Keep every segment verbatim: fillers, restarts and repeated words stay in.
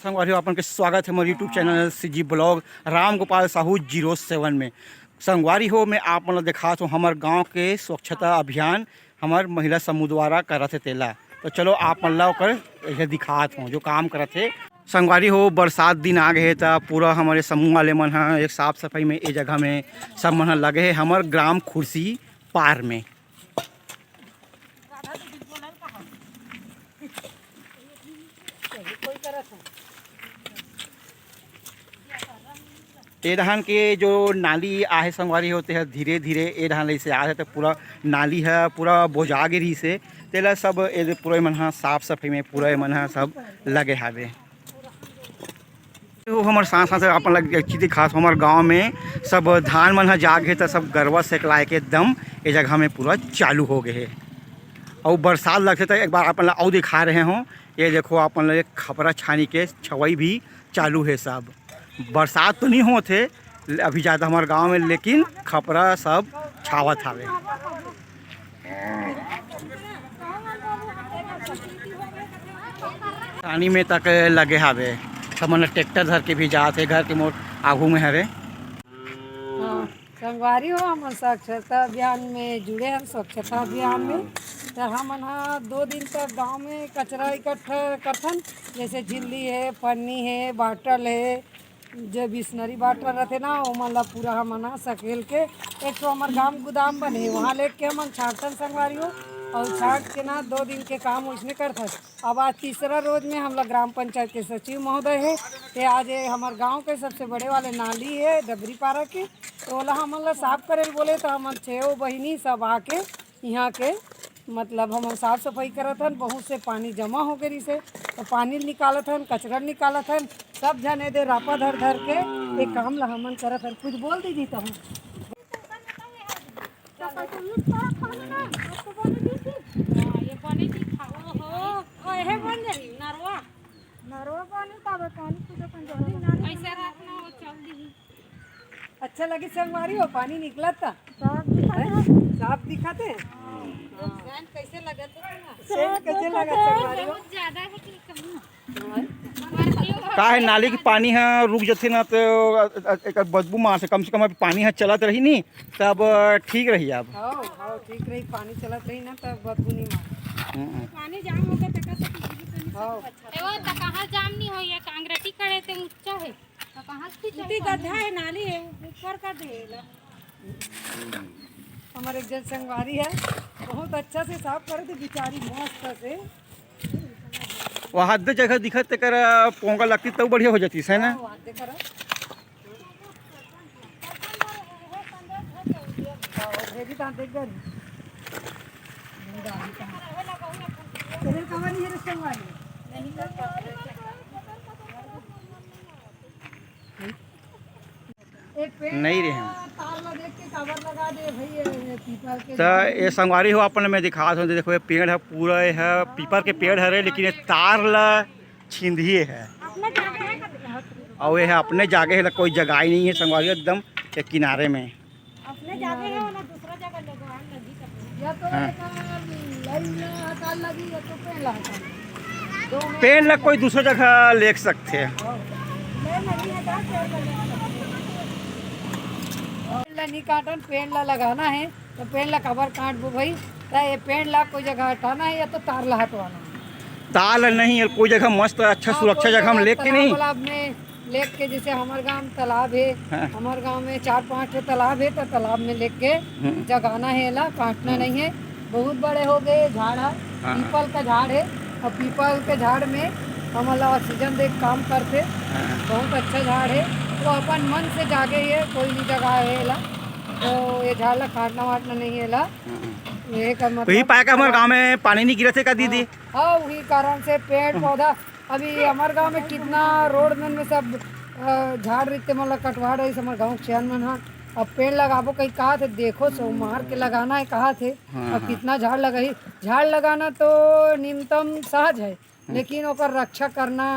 संगवारी हो, अपन के स्वागत है हमर YouTube channel CG blog Ram Gopal Sahu zero seven में। संगवारी हो, मैं आप मन ल दिखात हूँ हमर गांव के स्वच्छता अभियान, हमर महिला समूह द्वारा करत हे तेला। तो चलो, आप मन ल ओकर ये दिखात हूँ जो काम करत हे। संगवारी हो, बरसात दिन आ गए हे, त पूरा हमारे समूह वाले मन ह एक साफ सफाई में, ए जगह में सब मन ह लगे हे, हमर ग्राम खुर्सी पार में। ए डहान के जो नाली आहे संगवारी हो, तेहा धीरे धीरे ए डहान ले से आत हे, त पूरा नाली ह पूरा बोजा गे रहिस हे। तेला सब ए पूरा मन ह साफ सफाई में पूरा मन ह सब लगे हावे। तो हमर साथ साथ अपन लग एक चीज दिखात हूँ, हमर गांव में सब धान मन ह जाग हे, त सब गरवा सेकलाए के एकदम ए जगह में पूरा चालू हो गए हे। अउ बरसात लगथे, त एक बार अपन ला अउ दिखा रहे हो। ये देखो, अपन ला एक खपरा छानी के छवई भी चालू हे। सब बरसात तो नहीं होत हे अभी ज़्यादा हमारे गांव में, लेकिन खपरा सब छावत हावे। पानी में तक लगे हावे, सब मन ट्रैक्टर धर के भी जात हे, घर के मोर आगू में हरे। हाँ, संगवारी हो, हमन स्वच्छता अभियान में जुड़े हन, स्वच्छता अभियान में। त हमन ह दो दिन तक गांव में कचरा इकट्ठा करथन, जैसे झिल्ली हे, पन्नी हे, बाटल हे, जे बिसनरी बाटल रथे ना, ओमन ला पूरा हमन ह सकेल के एक ठो हमर गांव गोदाम बने हे, वहाँ लेट के हमन छांटथन संगवारी हो, अउ छांट के ना दो दिन के काम उसने करथन। अब आज तीसरा रोज में हमला ग्राम पंचायत के सचिव महोदय हे, ते आज ये हमर गांव के सबसे बड़े वाले नाली हे डबरी पारा के, तो ओला हमन ला साफ करे ल बोले, तो हमन छेव बहिनी सब आके यहाँ के मतलब हमन साफ सफाई करत हन। बहुत से पानी जमा हो गए रिसे, तो पानी निकालत हन, कचरा निकालत हन, सब झन एदे रापा धर धर के एक काम ला हमन करत हन। कुछ बोल दीदी तहूँ। हाँ, ये बने दिखा। ओहो, ओहे बन जाही, नरवा। नरवा बने, तब पानी पूजा पंजा। ऐसे रखना, वो चल दी। अच्छा लगी संगवारी हो, पानी निकलत था। साफ दिखत हे। साफ दिखत हे? कैसे लगत हे? कैसे लगत संगवारी हो? बहुत ज्यादा है कि कम? का है, नाली के पानी ह रुक जथे ना, तो एकर बदबू मारथे। कम से कम अभी पानी ह चलत रही नी, तब ठीक रही। अब हाँ, हाँ, ठीक रही, पानी चलत रही ना, तब बदबू नहीं मार। हम्म। पानी जाम हो गया, तो कैसे बिजली तो नहीं हाँ। सब अच्छा। ए, वो तो कहाँ जाम नहीं होई है, कांग्रेटी करे ते ऊंचा है। तो कहाँ से उती चल गड्ढा है, नाली है, ऊपर का देला। हमर एक जन संगवारी है, बहुत अच्छा से साफ करे थे बिचारी, मस्त से। वो हद जगह दिखत, तेकर पोंगा लगती, तब बढ़िया हो जाती है ना। हाँ, वो हद करा। हाँ, वो भेजी दांत देख गई। तेरे कमर नहीं है, रिश्ते वाली। नहीं तो नहीं रहे। तार ला देख के काबर लगा दे भाई, ये, ये पीपल के त ये संगवारी हो, अपन मैं दिखात हूँ, देखो, ये पेड़ है, पूरा ये है पीपल के पेड़ हरे, लेकिन ये तार ला छींदिए है। अपने जागे है, कब? और ये है अपने जागे है, कोई जगह ही नहीं है संगवारी, एकदम ये किनारे में। अपने जागे है, वाला दूसरा जगह लगवा लगी सब। या तो हाँ। एक लाइन हटा लगी, या तो पेड़ ला हटा लगी। पेड़ ला कोई दूसरा जगह ले सकते हैं। पेड़ ला नहीं काटन, पेड़ ला लगाना है, तो पेड़ ला काबर काटबो भाई? तो ये पेड़ ला कोई जगह हटाना है या तो तार ला हटवाना है। तार ला नहीं, कोई जगह मस्त अच्छा हाँ, सुरक्षा कोई जगह में लेके तालाब नहीं। वालाब में लेके, जैसे हमार गांव में तालाब है, हाँ। हमार गांव में चार पांच ठो तालाब है, तो तालाब में लेके हम्म। जगाना है ला, काटना हम्म। नहीं है। बहुत बड़े हो गए झाड़ है, हाँ। पीपल का झाड़ है, और पीपल के झाड़ में हमला ऑक्सीजन दे के काम करते। हाँ। बहुत अच्छा झाड़ है, वो अपन मन से जागे है, कोई नहीं जगा है ला, तो ये झाड़ ला काटना वाटना नहीं है ला। हम्म। ये का तो मतलब ही पाया का हमारे गांव में पानी नहीं गिरत हे का दीदी? हाँ, हाँ, वही कारण से पेड़ पौधा अभी हमारे गांव में कितना रोड मन में सब, अ, झाड़ रिते मन ला कटवा रही हमारे गांव के चेयरमैन हा। अब पेड़ लगाबो कहीं कहा थे, देखो सोमवार के लगाना है कहा थे। हाँ, अब हाँ। कितना झाड़ लगाही, झाड़ लगाना तो न्यूनतम सहज है, हम्म। लेकिन ओकर रक्षा करना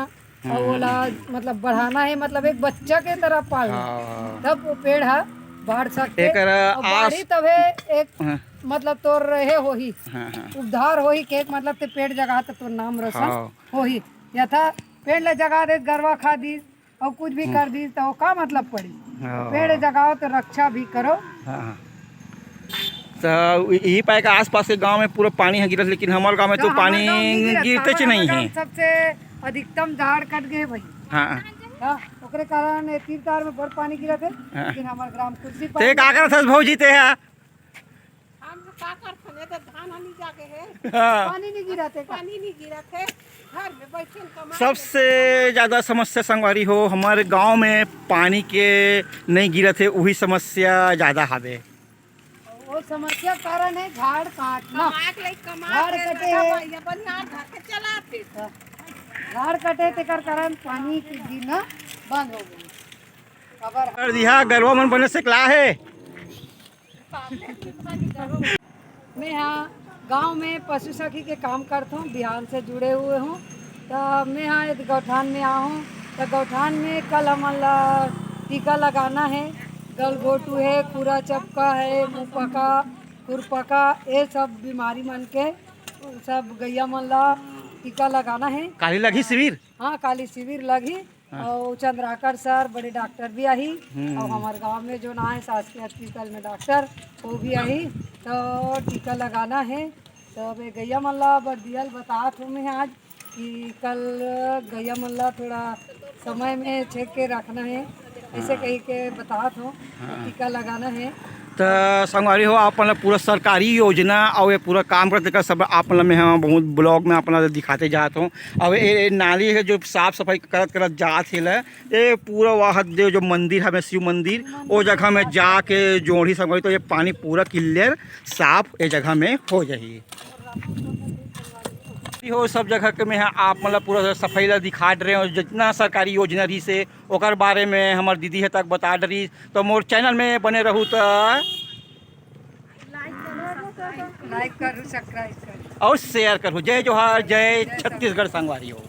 हम्म, और ओला हम्म। मतलब बढ़ाना है, मतलब एक बच्चा के तरह पालना, हाँ। तब वो पेड़ हा बढ़ सकते। एकर और आस- बढ़ी तभे एक हाँ। मतलब तोर रहे होही, हाँ, हाँ। उद्धार होही के मतलब ते पेड़ जगह तो तोर नाम रोशन हाँ। होही। यथा पेड़ ला जगा दे, गरवा खा दिस, अउ कुछ भी हम्म। कर दिस, तो का मतलब पड़ी? हाँ। पेड़ जगाओ तो रक्षा भी करो। हाँ, हाँ। तो यही पाए का आसपास के गांव में पूरा पानी ह गिरत, लेकिन हमारे गांव में तो तो हमारे पानी गांव नहीं गिरत, गिरते च हमारे नहीं गांव है। सबसे अधिकतम झाड़ कट गए भाई। हाँ। हाँ, ओकरे कारण ये तीर तार में बड़ पानी गिरत है, हाँ। लेकिन हमारे ग्राम कुछ भी तो ये पानी का करत हस भौजी ते है? हम लोग का करथन, ये तो धान हनी जाके है। हाँ। पानी नहीं गिरत है का? पानी नहीं गिरत है, घर में बैठे कमाए सबसे ज्यादा समस्या संगवारी हो, हमारे गांव में पानी के नहीं गिरत है, वही समस्या ज्यादा हवे। वो समस्या कारण है झाड़ काटना। कमाए के लइक कमा झाड़ के कटे रखा है। भाई, अपन यार घर के चला फिर। झाड़ कटे तेकर कारण पानी के गिरना बंद हो गई। अगर कर दिया, गरवा मन बने सेकला है। मैं हाँ गांव में पशु सखी के काम करथों, बिहान से जुड़े हुए हूँ। तो मैं हाँ इस गौठान में आया हूँ, तो गौठान में कल हमन ला टीका लगाना है। गलघोटू है, खुरा चपका है, मुँहपका, खुरपका, ये सब बीमारी मन के सब गैया मन ला टीका लगाना है। काली लगही शिविर? हाँ, काली शिविर लगही। हाँ। और चंद्राकर सर बड़े डॉक्टर भी आही, हम्म। और हमारे गांव में जो ना है शासकीय हॉस्पिटल में डॉक्टर, वो भी आही, तो टीका लगाना है। तो अब ये गैया मन ला बरदिया ल बतात हूँ मैं आज कि कल गैया मन ला थोड़ा समय में छेक के रखना है, ऐसे हाँ। कही के बतात हूँ, हाँ। टीका लगाना है। त संगवारी हो, आप मन ला पूरा सरकारी योजना और ये पूरा काम करत तेकर सब आप मन ला मैं ह बहुत ब्लॉग में आप मन ला दिखाते जात हूँ। अब ये, ये नाली है जो साफ सफाई करत करत जात हे ला, ये पूरा वाहत देव जो मंदिर हवे शिव मंदिर, ओ जगह में जाके जोड़ी संगवारी, तो ये पानी पूरा क्लियर साफ ये जगह में हो जाही। हो सब जगह के मैं ह आप मन ला पूरा सफाई ला दिखा डरे हूँ, जितना सरकारी योजना रही से ओकर बारे में हमर दीदी ह तक बता डरी। तो मोर चैनल में बने रहू त लाइक करू, सब्सक्राइब करू। और शेयर करू। जय जोहार, जय जय छत्तीसगढ़ संगवारी हो।